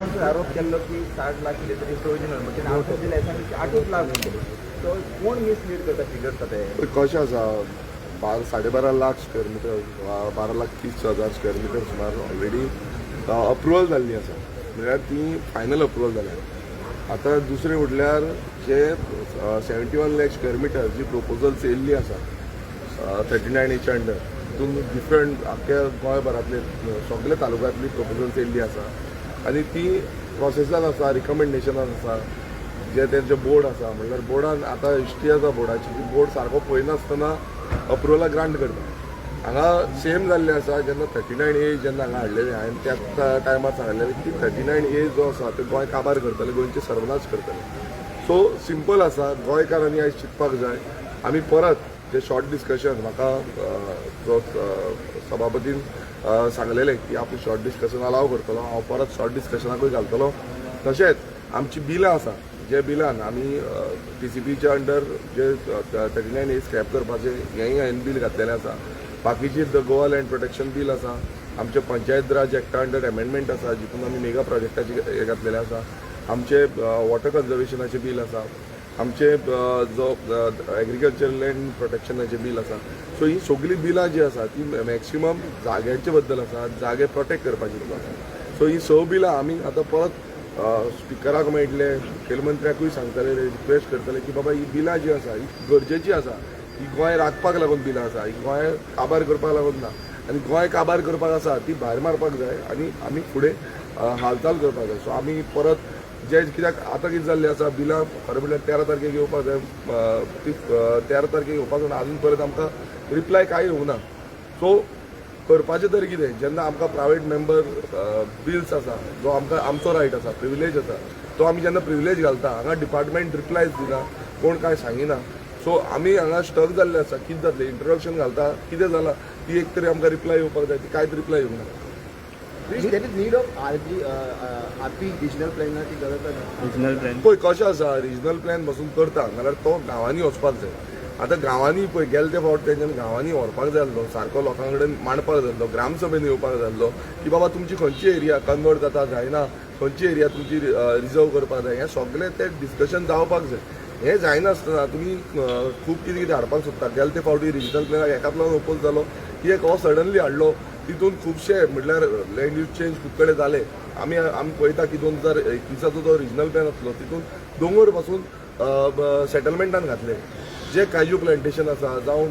आरोप केल्लो की 60 लाख कितें तरी प्रोविजनल, म्हणजे आठूच दिले की 8च लाख म्हणटले. सो कोण मिसलीड करता फिगर्स आतां हे? कशें आसा, 12.5 लाख स्क्वेअर मिटर, 12 लाख 30 हजार स्क्वेअर मिटर सुमार ऑलरेडी अप्रुवल जाल्ली आसा, म्हळ्यार ती फायनल अप्रुवल जाल्या. आतां दुसरें म्हटल्यार जे 71 लॅक स्क्वेअर मिटर जी प्रपोजल्स येयल्ली आसा 39 एच्या अंडर, तितून डिफरंट आख्ख्या गोंयभरांतले सगळे तालुक्यांतली प्रपोजल्स येयल्ली आसा आनी ती प्रोसेसान आसा, रिकमेंडेशनान आसा. जे तेंचे बोर्ड आसा, म्हणल्यार बोर्डान आतां हिस्ट्री आसा बोर्डाची की बोर्ड सारको पळयनासतना अप्रुवला ग्रांट करता. हांगा सेम जाल्लें आसा. जेन्ना 39 ए जेन्ना हांगा हाडलेलें, हांवें त्या टायमार सांगलेलें की 39 ए जो आसा ते गोंय काबार करतले, गोंयचे सर्वनाश करतले. सो सिंपल आसा, गोंयकारांनी आयज चिंतपाक जाय. आमी परत जे शॉर्ट डिस्कशन म्हाका जो सभापतीन सांगलेलें की आपूण शॉर्ट डिस्कशन अलाव करतलो, हांव परत शॉर्ट डिस्कशनाकूय घालतलो. तशेंच आमची बिलां आसा, जे बिलान आमी टीसीपीच्या अंडर जे 39 ए स्क्रॅप करपाचें हेंय हांवें बील घातलेलें आसा. बाकीची the Goa land protection bill आसा, आमचे पंचायत राज एक्टा अंडर अमेंडमेंट आसा, जितून आमी मेगा प्रोजेक्टाचे हे घातलेले आसा. आमचे वॉटर कन्जर्वेशनाचे बील आसा, आमचे जो एग्रीकल्चर लँड प्रोटेक्शनाचे बील आसा. सो ही सगळीं बिलां जी आसा ती मॅक्सिमम जाग्यांचे बद्दल आसा, जागे प्रोटेक्ट करपाचे बद्दल आसा. सो ही स बिलां आमी आतां परत स्पिकराक मेळटले, मुखेलमंत्र्याकूय सांगतले, रिक्वेस्ट करतले की बाबा, ही बिलां जी आसा ही गरजेची आसा. ही गोंय राखपाक लागून बिलां आसा, ही गोंय काबार करपाक लागून ना. आनी गोंय काबार करपाक आसा ती भायर मारपाक जाय आनी आमी फुडें हालचाल करपाक जाय. सो आमी परत जे कित्याक आतां कितें जाल्लें आसा, बिलां खरें म्हणल्यार 13 तारखेक येवपाक जाय, ती 13 तारखेक येवपाक जाय, अजून परत आमकां रिप्लाय कांय येवंक ना. सो करपाचें तरी कितें, जेन्ना आमकां प्रायवेट मेंबर बिल्स आसा, जो आमकां आमचो रायट आसा, प्रिविलेज आसा, तो आमी जेन्ना प्रिविलेज घालता, हांगा डिपार्टमेंट रिप्लायज दिना, कोण कांय सांगिना. सो आमी हांगा स्टक जाल्ले आसा. कितें जातलें? इंट्रोडक्शन घालता, कितें जालां, ती एक तरी आमकां रिप्लाय येवपाक जाय. ती कांयच रिप्लाय येवंक ना. There is need of RG, RP regional प्लॅनाची गरज आसा? Regional plan. पळय कशें आसा, रिजनल प्लॅन बसून करता जाल्यार तो गांवांनी वचपाक जाय. आतां गांवांनी पळय गेले ते फावट तेंच्यानी गांवांनी व्हरपाक जाय आसलो, सारको लोकां कडेन मांडपाक जाय आसलो, ग्रामसभेन येवपाक जाय आसलो की बाबा तुमची खंयची एरिया कन्वर्ट जाता, जायना, खंयची एरिया तुमची रिजर्व करपाक जाय, हें सगळें तें डिस्कशन जावपाक जाय. हें जायनासतना तुमी खूब कितें कितें हाडपाक सोदता. गेले ते फावटी रिजनल प्लॅनाक एकाच लागून ओपोज जालो की एक हो सडनली हाडलो. तितून खुबशे म्हटल्यार लँड यूज चेंज खूब कडेन जाले. आमी आमी पळयता की 2021चो जो रिजनल प्लॅन आसलो, तितून दोंगर पासून सेटलमेंटान घातले. जे काजू प्लांटेशन आसा जावं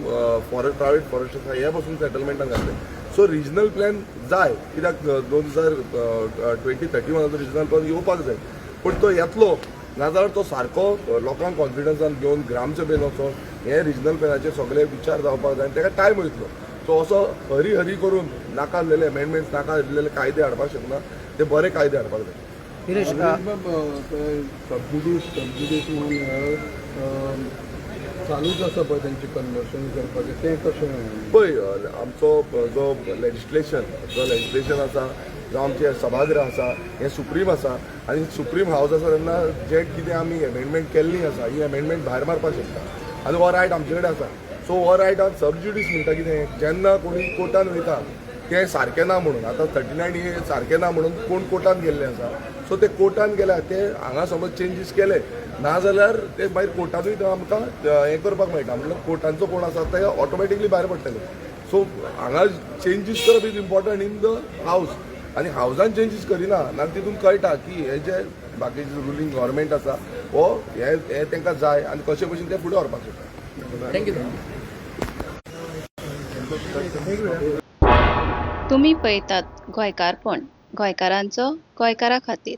फॉरेस्ट, प्रायवेट फॉरेस्ट आसा, हे पासून सेटलमेंटान घातले. सो रिजनल प्लॅन जाय कित्याक 2020-31चो रिजनल प्लॅन येवपाक जाय, पूण तो येतलो नाजाल्यार तो सारको लोकांक कॉन्फिडन्सान घेवन ग्रामसभेन वचोन हे रिजनल प्लॅनाचेर सगळे विचार जावपाक जाय आनी ताका टायम वयतलो. सो असो हरी हरी करून नाका आसलेले अमेंडमेंट्स, नाका आसलेले कायदे हाडपाक शकना. ते बरे कायदे हाडपाक जाय. हिरेश. सबज्युडीस सबज्युडीस म्हणून चालूच आसा पळय, तेंचे कन्वर्शन करपाचें, तें कशें? पळय, आमचो जो लेजिस्लेशन आसा, जो आमचें सभागृह आसा, हें सुप्रीम आसा आनी सुप्रीम हावज आसा तेन्ना जे कितें आमी अमेंडमेंट केल्ली आसा, ही अमेंडमेंट भायर मारपाक शकता आनी हो रायट आमचे कडेन आसा. सो हो रायट आमी सबज्युडीस म्हणटा कितें, जेन्ना कोणी कोर्टान वयता तें सारकें ना म्हणून, आतां 39 ए सारकें ना म्हणून कोण कोर्टान गेल्ले आसा. सो ते कोर्टान गेल्या ते हांगा समज चेंजीस केले ना जाल्यार ते मागीर कोर्टानूय ते आमकां हें करपाक मेळटा, म्हणल्यार कोर्टांचो कोण आसा ते ऑटोमॅटिकली भायर पडटले. सो हांगा चेंजीस करप is important in the house आनी हावजान चेंजीस करिना ना, तितून कळटा की हे जे बाकीचे रुलींग गव्हर्मेंट आसा, हो हे हे तांकां जाय आनी कशे भशेन ते फुडें व्हरपाक सोदता. Thank you. तुमी पळयतात गोंयकारपण, गोंयकारांचो गोंयकारा खातीर.